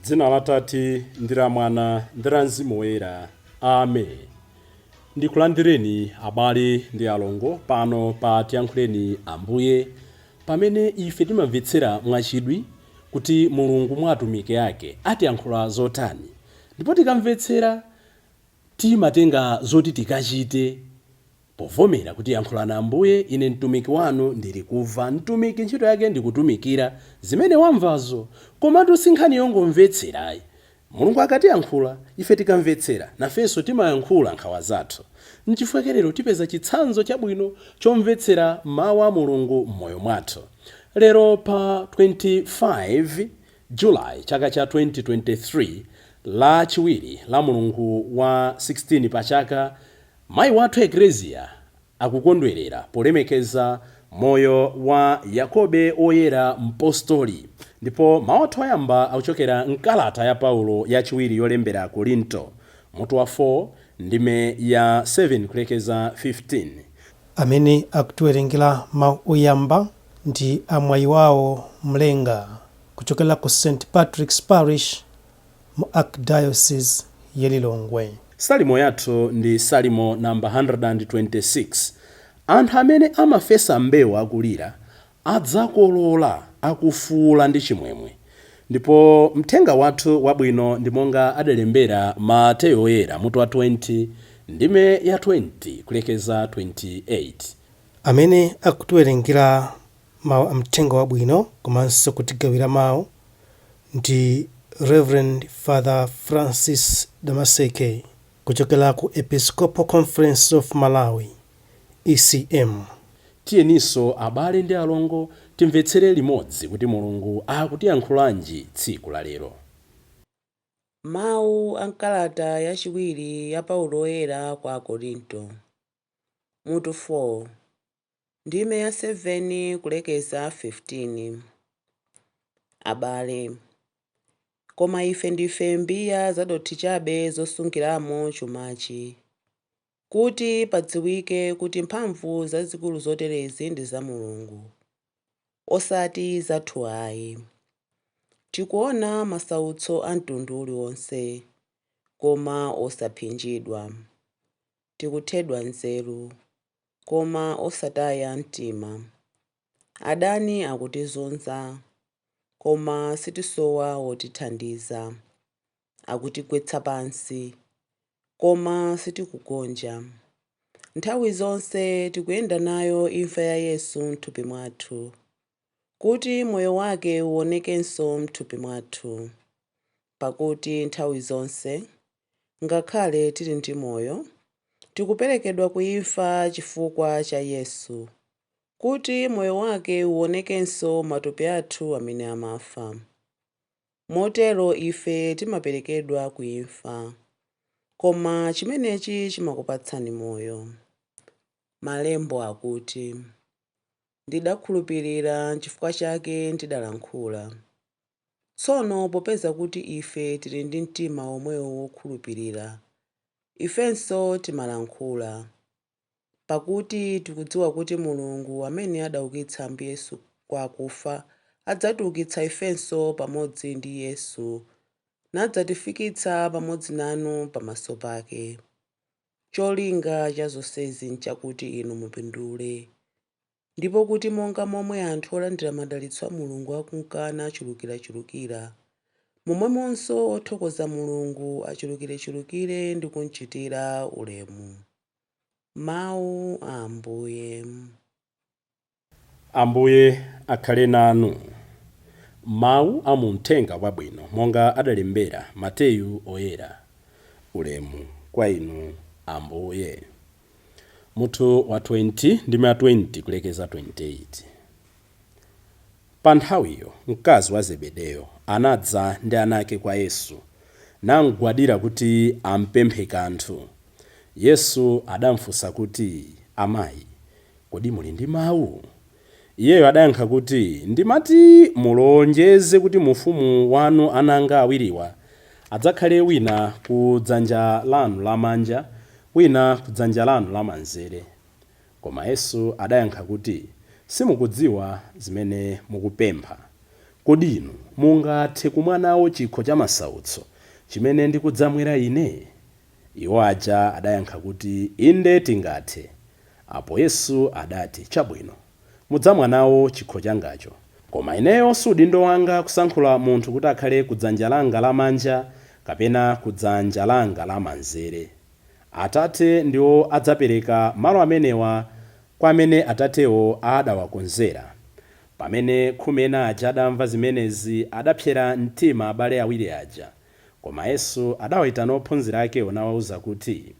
Dzina la Tate ndi la Mwana ndi la Mzimu Woyera. Amen. Ndikulandireni abale ndi alongo pano pa Tiyankhuleni Ambuye, pamene ife timamvetsera mwachidwi kuti Mulungu mwa atumiki ake atiyankhula zotani. Ndipo tikamvetsera timatenga zoti tikachite povomera kuti yankhulani Ambuye, ine mtumiki wanu ndili kumva. Mtumiki ntchito yake ndi kutumikira zimene wamvazo. Komatu si nkhani yongomvetsera ayi. Mulungu akatiyankhula, ife tikamvetsera, nafenso timayankhula nkhawa zathu. Nchifukwa chake lero tipeza chitsanzo chabwino chomvetsera mawu a Mulungu m'moyo mwathu. Lero pa 25 July chaka cha 2023, Lachiwiri la mulungu wa 16 pa chaka, Mayi wathu Eklezia akukondwerera polemekeza moyo wa Yakobe Woyera Mpostoli. Ndipo mawu athu oyamba akuchokera m'kalata ya Paulo yachiwiri yolembera Akorinto, mutu wa 4, ndime ya 7 kulekeza 15. Amene akutiwerengera mawu oyamba ndi a Mwayiwawo Mlenga kuchokera ku St Patrick's Parish mu Archdiocese ya Lilongwe. Salimo yathu ndi Salimo namba 126. Anthu amene amafesa mbewu akulira adzakolola akufuula ndi chimwemwe. Ndipo mthenga wathu wabwino ndi monga adalembera Mateyo Woyera mutu wa 20 ndime ya 20 kulekeza 28. Amene akutiwerengera mawu a mthenga wabwino komanso kutigawira mawu ndi Rev. Father Francis Damaseke kuchokera ku Episcopal Conference of Malawi, ECM. Tiyeninso abale ndi alongo timvetsere limodzi kuti Mulungu akutiyankhulanji tsiku la lero. Mawu a m'kalata yachiwiri ya Paulo Woyera kwa Akorinto, mutu 4, ndime ya 7 kulekeza 15. Abale, koma ife ndife mbiya zadothi chabe zosungiramo chumachi, kuti padziwike kuti mphamvu zazikulu zoterezi ndi za Mulungu, osati zathu ayi. Tikuona masautso a mtundu uliwonse, koma osapsinjidwa. Tikuthedwa nzeru, koma osataya mtima. Adani akutizunza, koma sitisowa wotithandiza. Akutigwetsa pansi, koma sitikugonja. Nthawi zonse tikuyenda nayo imfa ya Yesu m'thupi mwathu, kuti moyo wake uwonekenso m'thupi mwathu. Pakuti nthawi zonse, ngakhale tili ndi moyo, tikuperekedwa ku imfa chifukwa cha Yesu, kuti moyo wake uwonekenso m'matupi athu amene amafa. Motero ife timaperekedwa ku imfa, koma chimenechi chimakupatsani moyo. Malembo akuti, Ndidakhulupirira n'chifukwa chake ndidalankhula. Tsono popeza kuti ife tili ndi mtima womwewo wokhulupirira, ifenso timalankhula. Pakuti tikudziwa kuti Mulungu amene adaukitsa Ambuye Yesu kwa akufa adzatiukitsa ifenso pamodzi ndi Yesu, nadzatifikitsa pamodzi nanu pamaso pake. Cholinga cha zonsezi n'chakuti inu mupindule, ndipo kuti monga momwe anthu olandira madalitso a Mulungu akunka achulukirachulukira, momwemonso othokoza Mulungu achulukirechulukire ndi kumchitira ulemu. Mawu a Ambuye. Ambuye akhale nanu. Mawu a mu Mthenga Wabwino monga adalembera Mateyu Oyera. Ulemu kwa inu Ambuye. Mutu wa 20 ndime ya 20 kulekeza 28. Pa nthawiyo mkazi wa Zebedeyo anadza ndi ana ake kwa Yesu, namgwadira kuti ampemphe kanthu. Yesu adamfunsa kuti, Amai, kodi muli ndi mau? Iyeyo adayankha kuti, Ndimati mulonjeze kuti mu ufumu wanu ana anga awiriwa adzakhale wina ku dzanja lanu lamanja, wina ku dzanja lanu lamanzere. Koma Yesu adayankha kuti, Simukudziwa zimene mukupempha. Kodi inu mungathe kumwa nawo chikho cha masautso chimene ndikudzamwera ine? Iwo aja adayankha kuti, Inde tingathe. Apo Yesu adati, Chabwino, mudzamwa nawo chikho changacho. Koma ineyo si udindo wanga kusankhula munthu kuti akhale kudzanja langa lamanja kapena kudzanja langa lamanzere. Atate ndiwo adzapereka malo amenewa kwa amene Atatewo adawakonzera. Pamene khumi ena aja adamva zimenezi, adapsera mtima abale awiri aja. Koma Yesu adawayitana ophunzira akewo nawawuza kuti,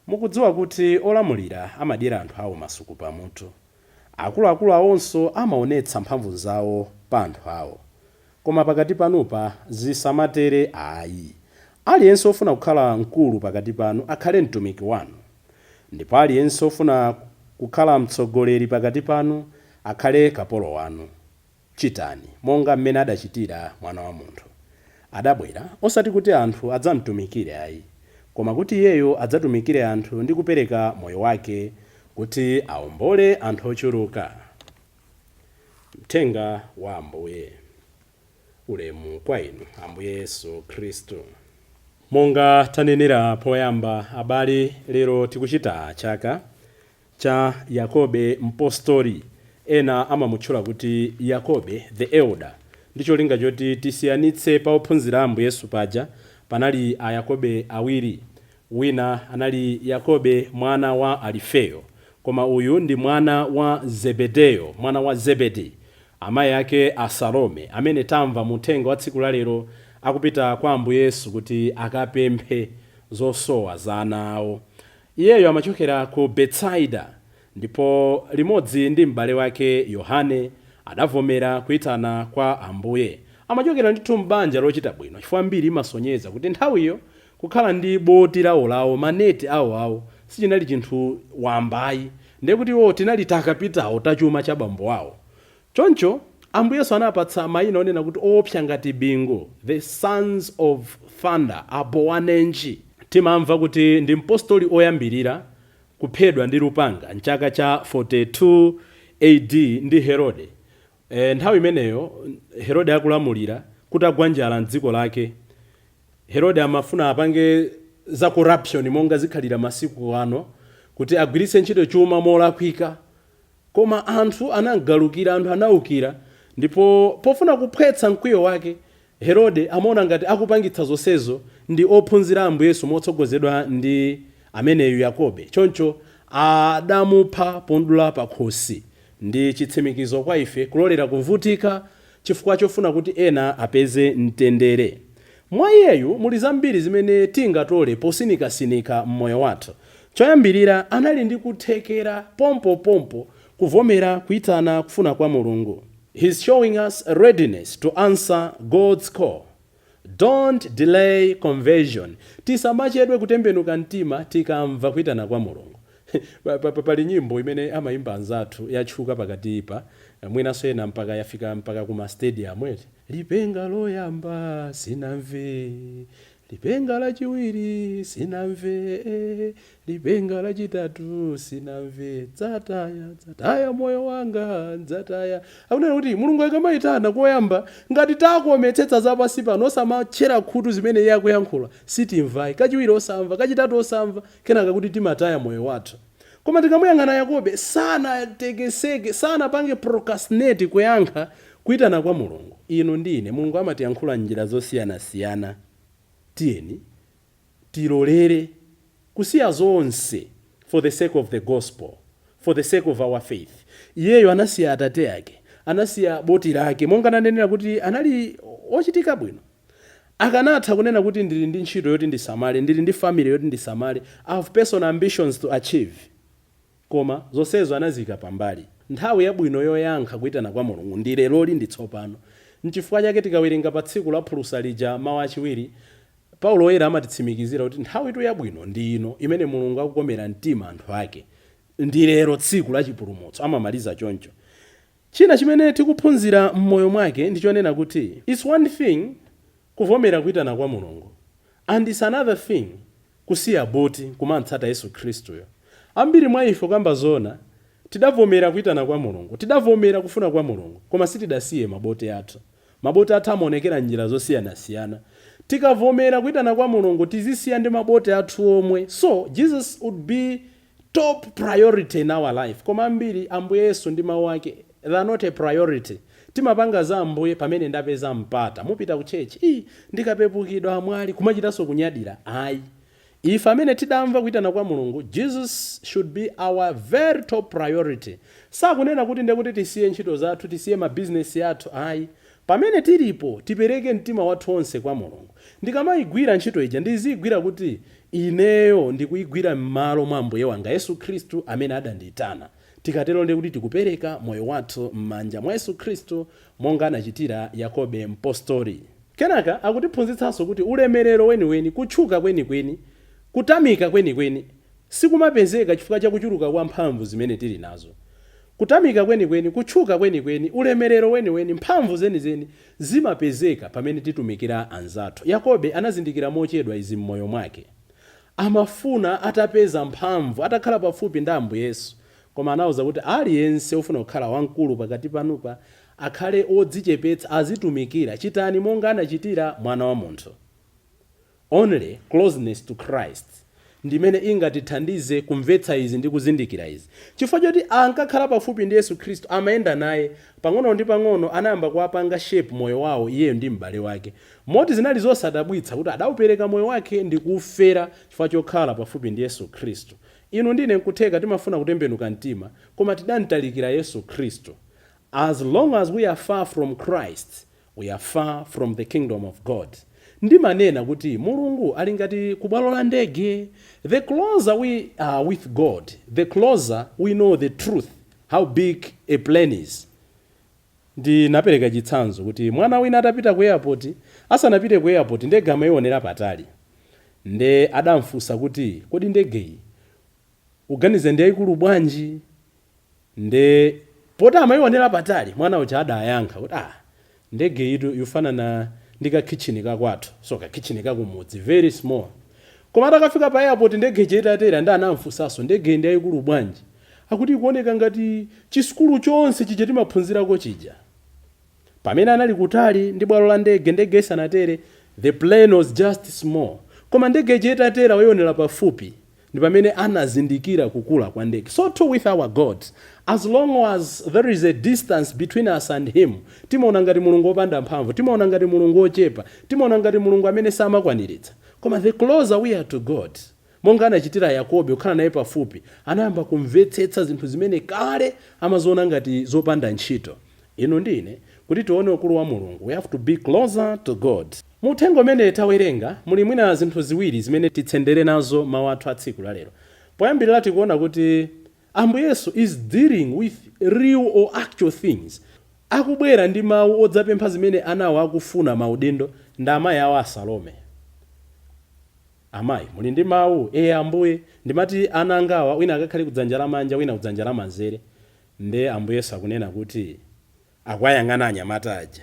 Mukudziwa kuti olamulira amadyera anthu awo masuku pamutu. Akuluakulu awonso amaonetsa mphamvu zawo pa anthu awo. Koma pakati panupa zisamatere ayi. Aliyense wofuna kukhala mkulu pakati panu akhale mtumiki wanu. Ndipo aliyense wofuna kukhala mtsogoleri pakati panu akhale kapolo wanu. Chitani monga mmene adachitira Mwana wa Munthu. Adabwera osati kuti anthu adzamtumikire ayi, koma kuti iyeyo adzatumikire anthu ndi kupereka moyo wake kuti awombole anthu ochuluka. Mthenga wa Ambuye. Ulemu kwa inu, Ambuye Yesu Khristu. Monga tanenera poyamba, abale, lero tikuchita chaka cha Yakobe Mpostori. Ena amamutchula kuti Yakobe the Elder, ndi cholinga choti tisiyanitse pa ophunzira a Ambuye Yesu paja panali a Yakobe awiri. Wina anali Yakobe mwana wa Alifeyo, koma uyu ndi mwana wa Zebedeyo, mwana wa Zebedi, amayi ake a Salome, amene tamva mu uthenga wa tsiku la lero akupita kwa Ambuye Yesu kuti akapemphe zosowa za ana awo. Iyeyo amachokera ku Betsaida, ndipo limodzi ndi m'bale wake Yohane adavomera kuitana kwa Ambuye. Amachokera ndithu m'banja lochita bwino, chifukwa mbiri imasonyeza kuti nthawiyo kukhala ndi boti lawolawo, maneti awoawo, sichinali chinthu wamba ayi. Ndiye kuti iwo tinali takapitawo ta chuma cha bambo awo. Choncho, Ambuye Yesu anapatsa mayina onena kuti oopsa ngati bingu, the sons of thunder, a Bowanenji. Timamva kuti ndi mpostoli oyambirira kuphedwa ndi lupanga mchaka cha 42 AD ndi Herode. Nthawi imeneyo Herode akulamulira, kutagwa njala mdziko lake. Herode amafuna apange za corruption monga zikhalira masiku ano, kuti agwiritse ntchito chuma molakwika. Koma anthu anamgalukira, anthu anaukira, ndipo pofuna kuphwetsa mkwiyo wake, Herode amaona ngati akupangitsa zonsezo ndi ophunzira Ambuye Yesu motsogozedwa ndi ameneyu Yakobe. Choncho adamupha pomdula pakhosi. Ndi chitsimikizo kwa ife kulolera kuvutika chifukwa chofuna kuti ena apeze mtendere. Mwa iyeyu muli zambiri zimene tingatole posinikasinika m'moyo wathu. Choyambirira, anali ndi kuthekera pompopompo kuvomera kuitana kufuna kwa Mulungu. He's showing us readiness to answer God's call. Don't delay conversion. Tisamachedwe kutembenuka mtima tikamva kuitana kwa Mulungu. Pali nyimbo imene amayimba anzathu, yatchuka pakatipa, mwinanso ena mpaka yafika mpaka kuma stadium eti. Lipenga loyamba sinamve, lipenga lachiwiri sinamve, lipenga lachitatu sinamve, dzataya, dzataya moyo wanga, dzataya. Akunena kuti Mulungu akamayitana koyamba, ngati takometsetsa zapansi pano, osamatchera khutu zimene iye akuyankhula, sitimvayi. Kachiwiri osamva, kachitatu osamva, kenaka kuti timataya moyo wathu. Koma tikamuyang'ana Yakobe, sanatekeseke, sanapange procrastinate kuyankha kuitana kwa Mulungu. Inu ndi ine, Mulungu amatiyankhula m'njira zosiyanasiyana. Tiyeni tilolere kusiya zonse for the sake of the gospel, for the sake of our faith. Iyeyo anasiya atate ake, anasiya boti lake, monga nanenera kuti anali ochitika bwino. Akanatha kunena kuti ndili ndi ntchito yoti ndisamale, ndili ndi family yoti ndisamale, I have personal ambitions to achieve. Koma zonsezo anaziyika pambali. Nthawi yabwino yoyankha kuitana kwa Mulungu ndi leroli, ndi tsopano. Nchifukwa chake tikawerenga pa tsiku la phulusa lija mawu achiwiri, Paulo Woyera amatitsimikizira kuti nthawitu yabwino ndi ino imene Mulungu akukomera mtima anthu ake. Ndi lero tsiku la chipulumutso, amamaliza choncho. China chimene tikuphunzira m'moyo mwake ndi chonena kuti it's one thing kuvomera kuitana kwa Mulungu and it's another thing kusiya boti kumatsata Yesu Khristuyo. Ambiri mwa ife, kukamba zoona, tidavomera kuitana kwa Mulungu, tidavomera kufuna kwa Mulungu, koma sitidasiye maboti athu. Maboti athu amaonekera njira zosiyanasiyana. Tikavomera kuyitana kwa Mulungu, tizisiya ndi maboti athu omwe. So Jesus would be top priority in our life. Koma ambiri, Ambuye Yesu ndi mawu ake, they are not a priority. Timapanga za Ambuye pamene ndapeza mpata. Mupita ku church, "Ii, ndikapepukidwa amwali," kumachitanso kunyadira. Ayi, ife amene tidamva kuyitana kwa Mulungu, Jesus should be our very top priority. Sakunena kuti ndekuti tisiye ntchito zathu, tisiye mabizinesi athu, ayi. Pamene tilipo, tipereke mtima wathu onse kwa Mulungu. Ndikamayigwira ntchito ija, ndiziyigwira kuti ineyo ndikuyigwira m'malo mwa Ambuye wanga Yesu Khristu amene adandiyitana. Tikatero ndikuti tikupereka moyo wathu m'manja mwa Yesu Khristu, monga anachitira Yakobe Mpostori. Kenaka akutiphunzitsanso kuti ulemerero weniweni, kutchuka kwenikweni, kutamika kwenikweni sikumapezeka chifukwa cha kuchuluka kwa mphamvu zimene tili nazo. Kutamika kwenikweni, kutchuka kwenikweni, ulemerero weniweni, mphamvu zenizeni zimapezeka pamene titumikira anzathu. Yakobe anazindikira mochedwa izi m'moyo mwake. Amafuna atapeza mphamvu atakhala pafupi ndi Ambuye Yesu, koma anawuza kuti aliyense ofuna kukhala wamkulu pakati panupa akhale odzichepetsa, azitumikira. Chitani monga anachitira Mwana wa Munthu. Only closeness to Christ ndimene ingatithandize kumvetsa izi ndi kuzindikira izi. Chifukwa choti ankakhala pafupi ndi Yesu Khristu, amayenda naye, pang'ono ndi pang'ono anayamba kuwapanga shape moyo wawo, iyeyo ndi m'bale wake, moti zinali zosadabwitsa kuti adaupereka moyo wake ndi kufera chifukwa chokhala pafupi ndi Yesu Khristu. Inu ndine nkutheka timafuna kutembenuka mtima, koma tidantalikira Yesu Khristu. As long as we are far from Christ, we are far from the kingdom of God. Ndimanena kuti Mulungu ali ngati kubwalo la ndege. The closer we are with God, the closer we know the truth, how big a plane is. Ndinapereka chitsanzo kuti mwana wina atapita ku airport, asanapite ku airport, ndege amayionera patali. Nde adamfunsa kuti, "Kodi ndegeyi uganize ndi yayikulu bwanji?" Nde poti amayionera patali, mwana uja adayankha kuti, "Ah, ndege itu ifanana ndi kakitchini kakwathu." So kakitchini kakumudzi, very small. Koma atakafika pa airport, ndege ija itatera, ndi anamfunsanso, "Ndege ndi yayikulu bwanji?" Akuti, "Ikuoneka ngati chisukulu chonse chija timaphunzirako chija." Pamene anali kutali ndi bwalo la ndege, ndege isanatere, the plane was just small. Koma ndege ija itatera, wayionera pafupi, ndi pamene anazindikira kukula kwa ndege. So too with our God. As long as there is a distance between us and him, timaona ngati Mulungu wopanda mphamvu, timaona ngati Mulungu wochepa, timaona ngati Mulungu amene samakwaniritsa. Koma the closer we are to God, monga anachitira Yakobe kukhala naye pafupi, anayamba kumvetsetsa zinthu zimene kale amaziona ngati zopanda ntchito. Inu ndine, kuti tione ukulu wa Mulungu, we have to be closer to God. Mu uthenga umene tawerenga muli mwina zinthu ziwiri zimene titsendere nazo mawu athu a tsiku lalero. Poyambirira, tikuona kuti Ambuye Yesu is dealing with real or actual things. Akubwera ndi mawu odzapempha zimene anawo akufuna, maudindo, ndi amayi awo a Salome. "Amayi, muli ndi mawu?" "Eye Ambuye, ndimati ana angawa wina akakhale kudzanja lamanja, wina kudzanja lamanzere." Nde Ambuye Yesu akunena kuti, akuwayang'ana anyamata aja,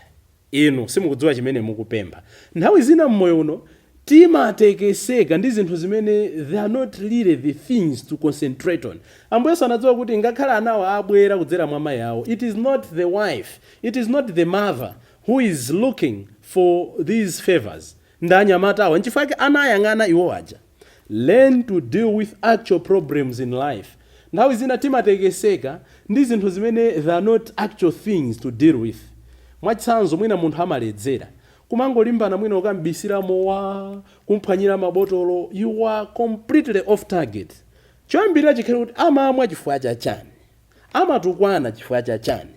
"Inu simukudziwa chimene mukupempha." Nthawi zina mmoyo uno timatekeseka ndi zinthu zimene they are not really the things to concentrate on. Ambuye Yesu anadziwa kuti ngakhale anawo abwera kudzera mwa mayi awo, it is not the wife, it is not the mother who is looking for these favors, ndi anyamata awo. Nchifukwa chake anayang'ana iwo aja. Learn to deal with actual problems in life. Nthawi zina timatekeseka ndi zinthu zimene they are not actual things to deal with. Mwachitsanzo, mwina munthu amaledzera, kumangolimbana, mwina ukambisira mowa, kumphwanyira mabotolo, you are completely off target. Choyambirira chikhale kuti amamwa chifukwa chachani, amatukwana chifukwa chachani,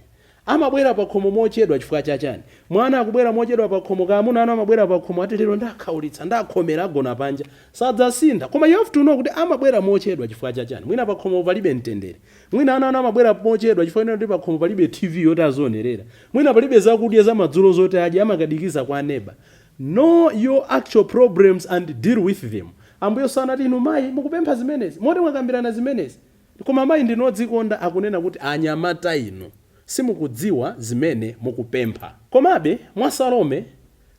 amabwera pa khomo mochedwa chifukwa chachani. Mwana akubwera mochedwa pa khomo, kaamuna anu amabwera pa khomo, ati, "Lero ndakhaulitsa, ndakhomera, agona panja," sadzasintha. Koma you have to know kuti amabwera mochedwa chifukwa chachani. Mwina pa khomo palibe mtendere. Mwina ana anu amabwera mochedwa chifukwa kuti pa khomo palibe TV yoti azionerera. Mwina palibe zakudya zamadzulo zoti adye, amakadikiza kwa neba. Know your actual problems and deal with them. Ambuye sanati, "Inu mayi mukupempha zimenezi, moti mwakambirana zimenezi, koma mayi ndinodzikonda." Akunena kuti, "Anyamata inu simukudziwa zimene mukupempha." Komabe mwa Salome,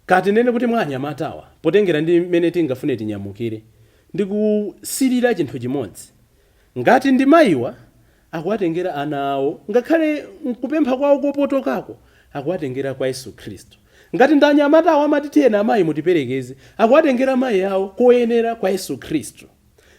katinene kuti mwa anyamatawa, potengera ndi mmene tingafune tinyamukire, ndikusilira chinthu chimodzi. Ngati ndi mayiwa akuwatengera ana awo, ngakhale nkupempha kwawo kopotokako, akuwatengera kwa Yesu Khristu. Ngati ndi anyamata awo amati tiyeni amayi mutiperekeze, akuwatengera amayi awo koyenera kwa Yesu Khristu.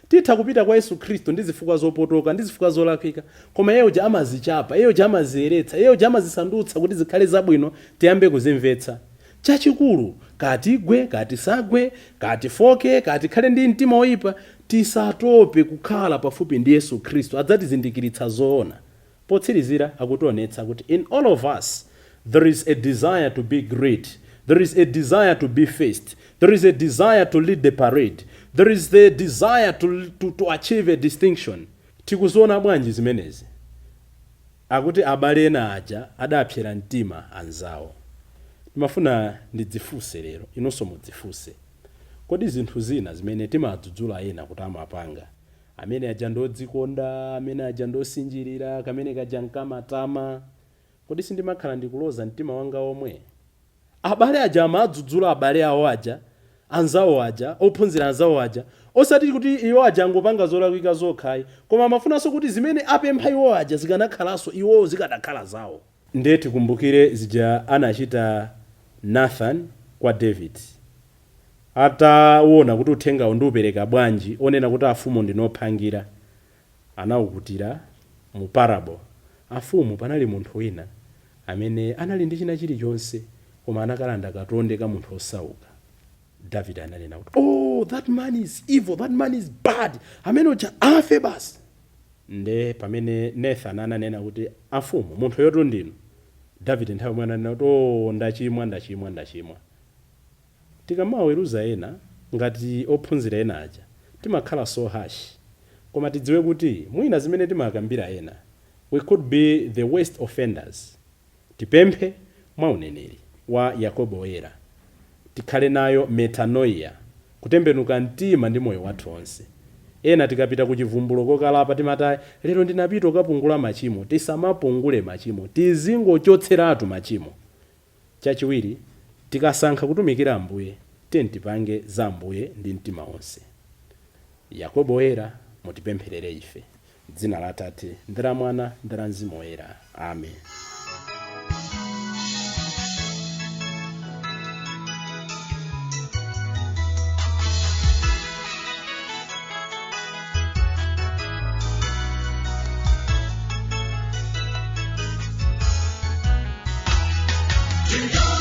Titha kupita kwa Yesu Khristu ndi zifukwa zopotoka, ndi zifukwa zolakwika, koma iye uja amazichapa, iye uja amaziyeretsa, iye uja amazisandutsa kuti zikhale zabwino, tiyambe kuzimvetsa. Chachikulu, kaya tigwe, kaya tisagwe, kaya tifooke, kaya tikhale ndi mtima woipa, tisatope kukhala pafupi ndi Yesu Khristu, adzatizindikiritsa zoona. Potsirizira akutionetsa kuti in all of us there is a desire to be great, there is a desire to be first, there is a desire to lead the parade, there is the desire to achieve a distinction. Tikuziona bwanji zimenezi? Akuti abale ena aja adapsera mtima anzawo. Ndimafuna ndidzifunse lero, inunso mudzifunse. Kodi zinthu zina zimene timadzudzula ena kuti amapanga, amene aja ndodzikonda, amene aja ndosinjirira, kamene kaja nkamatama, kodi sindimakhala ndikuloza mtima wanga omwe? Abale aja amadzudzula abale awo aja, anzawo aja, ophunzira anzawo aja, osati kuti iwo aja angopanga zolakwika zokhayi, koma amafunanso kuti zimene apempha iwo aja zikanakhalanso iwowo, zikanakhala zawo. Ndiye tikumbukire zija anachita Nathan kwa David ataona kuti uthengawo ndiupereka bwanji, onena kuti afumu ndinophangira, anawukutira mu parable. Afumu, panali munthu wina amene anali ndi china chilichonse, koma anakalanda katonde ka munthu osauka. David ananena kuti, "Oh, that man is evil, that man is bad, amene uja afe basi." Nde pamene Nathan ananena kuti, "Afumu, munthu yotu ndinu," David nthawi yomwe ananena kuti, "Oh, ndachimwa, ndachimwa, ndachimwa." Tikamaweruza ena ngati ophunzira ena aja, timakhala so harsh, koma tidziwe kuti mwina zimene timakambira ena, we could be the worst offenders. Tipemphe mwa uneneri wa Yakobo Woyera, tikhale nayo metanoia, kutembenuka mtima ndi moyo wathu onse. Ena tikapita ku chivumbulo kokalapa timati, "Lero ndinapita kukapungula machimo." Tisamapungule machimo, tizingochotseratu machimo. Chachiwiri, tikasankha kutumikira Ambuye, tiye tipange za Ambuye ndi mtima wonse. Yakobo Woyera, mutipempherere ife. Dzina la Atate ndi la Mwana ndi la Mzimu Woyera, amen. Do you